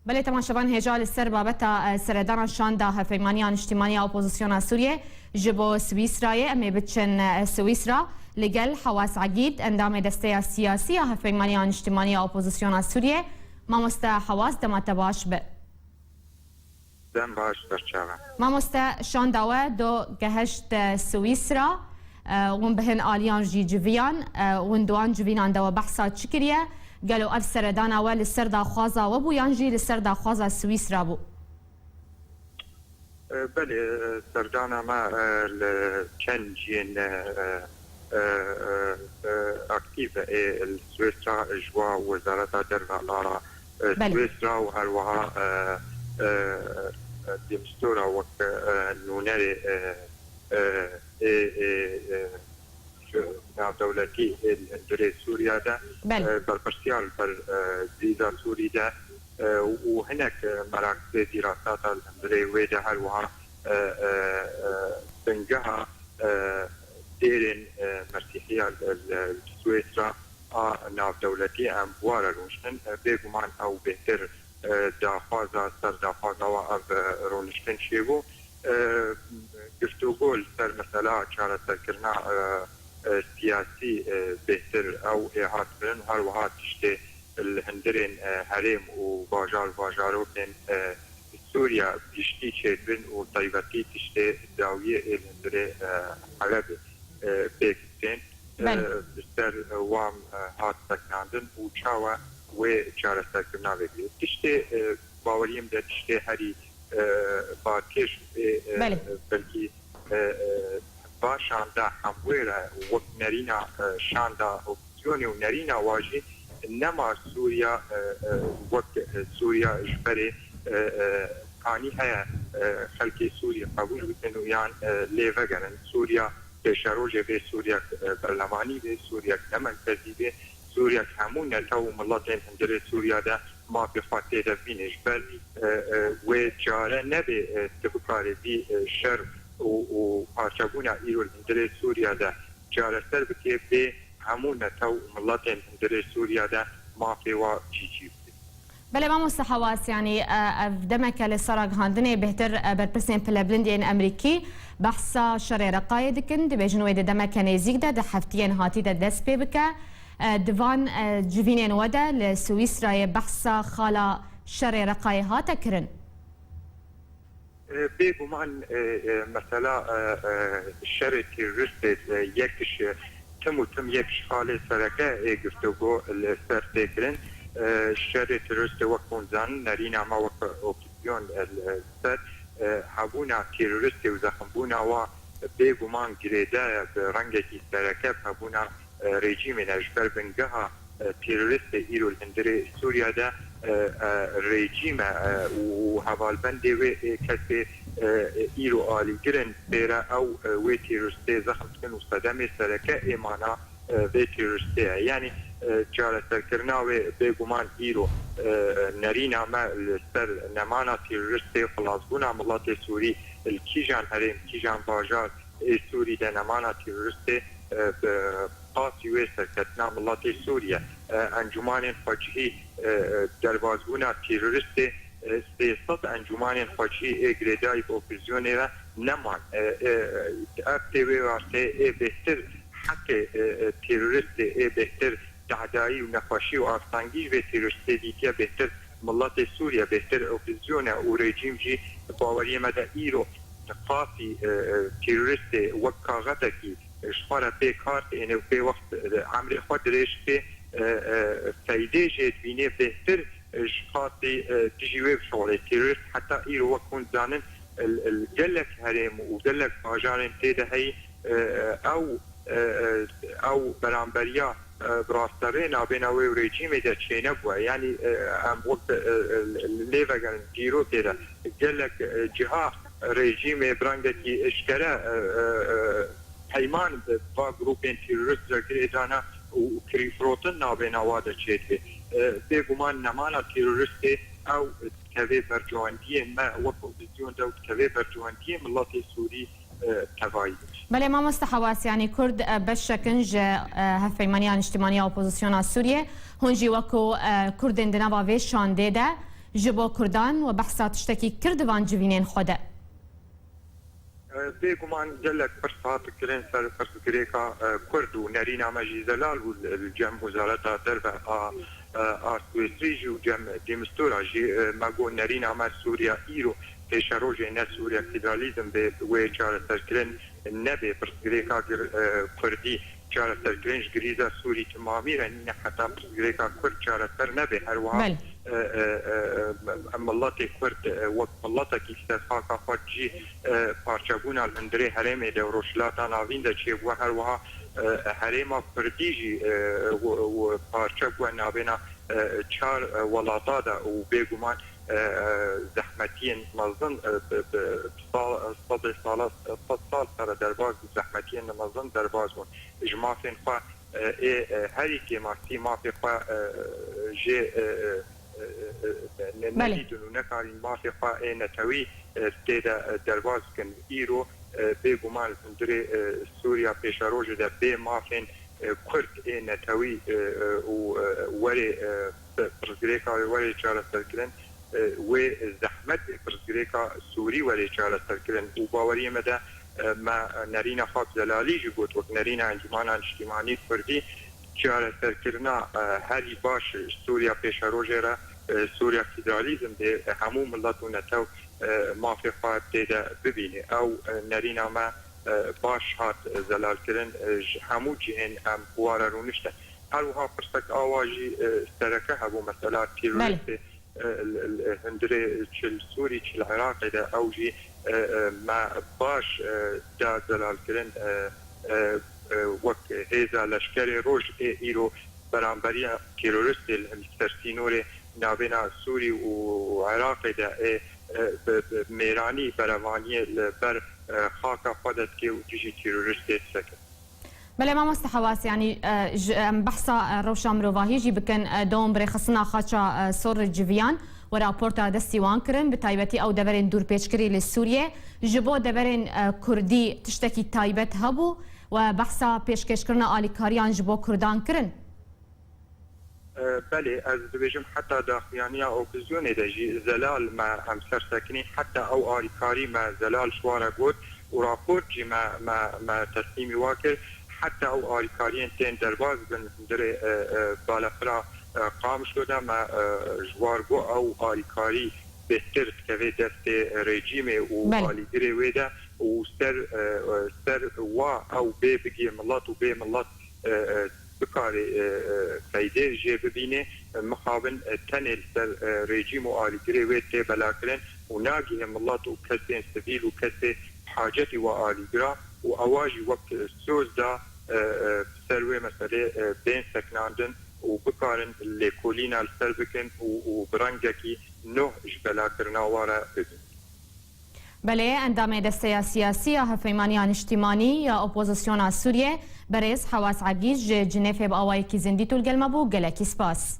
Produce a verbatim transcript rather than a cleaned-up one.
Belê, temaşevan, hêja li ser babeta, e, seredana şanda Hevpeymaniya Niştimanî ya Opozisyona Sûriyê ji bo Swîsrayê. Em ê biçin, e, Swîsra. Li gel Hewas Egîd, endamê Desteya Siyasî ya Hevpeymaniya Niştimanî ya Opozisyona Sûriyê. Mamoste Hewas, dema te baş be. Dem baş, serçava. Mamoste, şanda we do geheşt, e, Swîsra. E, hûn bi hin aliyan jî civiyan, e, hûn di wan civînan de we behsa çi kiriye? Gelo ev seredana we li ser daxwaza we bû yan jî li ser daxwaza Swîsra bû? E, belê, e, serdana me, e, li çend cihên, e, e, e, e, aktîf e, ê li Swîsra ji wa Wezareta Derve a, e, Belê. Swîsra û her wiha, e, e, e, Demistura wek, e, nûnerê, e, e, ê, ê, e, navdewletî ê li hundirê Sûriya de, Belê. e, berpirsiyar li ber, e, krîza Sûrî de, e, û hinek, e, merakizê dîrasata li hundirê wê de her wiha, e, e, e, bingeha, e, dêrên, e, Mesîhiya li, li, li Swêsra a navdewletî em bi wa re rûniştin. E, bêguman ew bêhtir, e, daxwaza, ser daxwaza wa ev, e, rûniştin çêbû. E, Guftûgo li ser mesela çareserkirina, e, e, siyasî, e, bêhtir ew ê hat kirin, her wiha tiştê li hundirên, e, herêm û bajar û bajarokên, e, Sûriya giştî çêdibin û taybetî tiştê dawiyê ê li hundirê, e, Helebê, e, pêk tên. Belê. E, li ser wan, e, hat sekinandin û çawa wê çareserkirina vê bê. Tiştê, e, baweriyê min de tiştê herî, e, balkêş û ê, e, Belê. belkî, e, e, va şanda hemwê re wek nerîna, e, şanda opozîsyonê û nerîna wa jî nema Sûriya, e, e, wek, e, Sûriya ji berê, e, e, kanî heye, e, xelkê Sûrî qebûl bikin û yan, e, lê vegerin. Sûriya pêşerojê bê, Sûriyek, e, berlemanî bê, Sûriyek ne merkezî bê, Sûriyek hemû netew û miletên hundirê Sûriya de mafê xwe tê de bîne. Ji ber, e, e, wê care nebe, e, tu bikarê vî, e, şer û, û parçebûna îro li hundirê Sûriya de çareser bike, bê hemû netew û miletên hundirê Sûriya de mafê wa cî cî bike. Belê, mamoste Hewas, yanî, e, ev demeke li ser ragihandinê bêhtir, e, berpirsên pilebilind yên Emerîkî behsa şerê Reqayê dikin. Dibêjin wê di demeke nêzîk de, di heftiyên hatî de dest pê bike. E, di van, e, civînên we de li Swîsrayê behsa xala şerê Reqayê hate kirin? E, bêguman, e, e, mesela, e, e, şerê terorîstê, e, yek ji, tim û tim yek ji xalê sereke ê guftûgo li ser tê kirin. E, şerê terorîstê wek hûn zanin, nerîna me wek opozîsyon, e, li ser, e, hebûna terorîstê û zeximbûna wa bêguman girêdayî ye bi rengekî sereke bi hebûna e, rejîmê ne. Ji ber bingeha, e, terorîstê îro li hundirê Sûriya de, e, e, rejîm e, e, û hevalbendê wê ê kesê, e, e, îro alîgir in, pê re ew, e, wê terorîstê zexm dikin û sedemê sereke ê mana, e, vê terorîstê ye. Yanî, e, çareserkirina wê bêguman îro, e, nerîna me li ser nemana terorîstê, xilasbûna miletê Sûrî li kîjan herêm, kîjan bajar ê Sûrî de nemana terorîstê, e, bi qasî wê serketina miletê Sûrî ye. E, encûmanên xwecihî, e, e, derbazbûna terorîstê, e, sê sed encûmanên xwecihî ê girêdayî bi opozîsyonê re neman. E, e, ev tê wê wastê ê bêhtir heqê, e, e, terorîstê ê bêhtir tehdayî û nexweşî û astengî ji vê terorîstê dîtiye, bêhtir miletê Sûriye, bêhtir opozîsyone û rejîm jî baweriyê me de îro qasî, e, e, terorîstê wek kaxezekî, e, ji xwe re pê kar têne û pê wext, e, emrê xwe dirêj tê, e, e, feydê jê dibînê bêhtir, e, ji qasî, e, dijî wê bişuxulê. Terorîst heta îro wek hûn dizanin, e, e, gelek herêm û gelek bajarên tê de heyî, e, e, ew, e, e, ew beramberiya, e, bi rasterê nabêna wê û rejîmê de çênebûye. Yanî, e, em wek, e, e, lê vegerin dîrokê de gelek, e, ciha rejîmê bi rengekî eşkere, e, e, e, peyman bi va grûpên terorîst re girê dana û kirîfirotin nabêna wa de çêdibe. E, bêguman nemana terorîstê ew dikeve bercewendiyên me wek opozîsyon de û dikeve bercewendiyên miletê Sûrî, e, tevayî. Belê, mamoste Hewas, yanî Kurd, e, beşek in ji, e, Hevpeymaniya Niştimanî ya Opozisyona Sûriyê. Hûn jî wekû, e, Kurdên di nava vê şandê de Ji bo Kurdan we behsa tiştekî kir di van civînên xwe de? Bêguman gelek pirs hat kirin ser pirsgirêka Kurd û nerîna me jî zelal bû li cem Wezareta Derve a a Swêsrî jî û cem Dîmistura jî me got nerîna me Sûriya îro pêşerojê ne Sûriya federalîzm bê wê çareserkirin nebe pirsgirêka Kurdî çareserkirin ji grîza Sûrî timamî re nîne heta pirsgirêka Kurd çareser nebe. Her wiha miletê Kurd wek miletekî li ser xaka xwe cî parçebûna li hundirê herêmê de û Rojhilata Navîn de çêbû. Her wiha herêma Kurdî jî parçe bûye navêna çar welata de û bêguman zehmetiyên mezin bi sedê sala sed sal sere derbas bû, zehmetiyên mezin derbas bûn. Ji mafên xwe ê herî kêmasî mafê xwe jê nedîtin û nekarîn mafê xwe ê netewî tê de derbas bikin. Îro bêguman li hundirê Sûriya pêşerojê de bê mafên Kurd ê netewî û werê pirsgirêka wê werê çareserkirin, wê zehmet ê pirsgirêka Sûrî werê çareserkirin û baweriyê me de me nerîna xwe bi zelalî jî got wek nerîna Encûmana Niştîmanî Kurdî çareserkirina herî baş ji Sûriya pêşerojê re Sûriya federalîzm dê hemû milet û netew mafê xwe tê de bibîne. Ew nerîna me baş hat zelalkirin. Ji hemû cihên em bi wa re rûniştin. Her wiha pirsek awa jî sereke hebû, mesela terorîstê hundirê çi li Sûrî çi li Iraqê de ew jî me baş da zelalkirin. Wek hêza leşkerê roj ê îro beramberiya terorîstê li sersînorê navêna Sûrî û Iraqê de ê bi mêranî berevaniyê li ber xaka xwe de dike û dijî terorîstê disekin. Belê mamoste Hewas, yanî em behsa rewşa mirovahî jî bikin, dewam bi rêxistina xaça sor civiyan we raporta destî wan kirin, bi taybetî ew deverên dûrpêçkirî li Sûriyê. Ji bo deverên Kurdî tiştekî taybet hebû we behsa pêşkêşkirina alîkariyan ji bo Kurdan kirin? Belê, ez dibêjim heta daxuyaniya opozîsyonê de jî zelal me em ser sekinî, heta ew alîkarî me zelal ji wan re got û raport jî me me me teslîmî wan kir. Heta ew alîkariyên tên derbas bin hundirê balefira Qamişlo de me ji wan got ew alîkarî bêhtir dikeve destê rejîmê û alîgirê wê de û ser ser wa ew bê bigê milet û bê milet bikarê feydê jê bibîne, mixabin tenê li ser rejîm û alîgirê wê tê belakirin û nagihê milet û kesên sivîl û kesê hacetî wa alîgira û ewa jî wek soz da bi ser wê meselê bên sekinandin û bikarin lêkolîna li ser bikin û û bi rengekî nû ji belakirina wa re bibînin. Belê, endamê Desteya Siyasî ya Hevpeymaniya Niştîmanî ya Opozisyona Sûriyê, berêz Hewas Egîz ji Cinêfê bi awayekî zindî tu li gel me bû. Gelekî spas.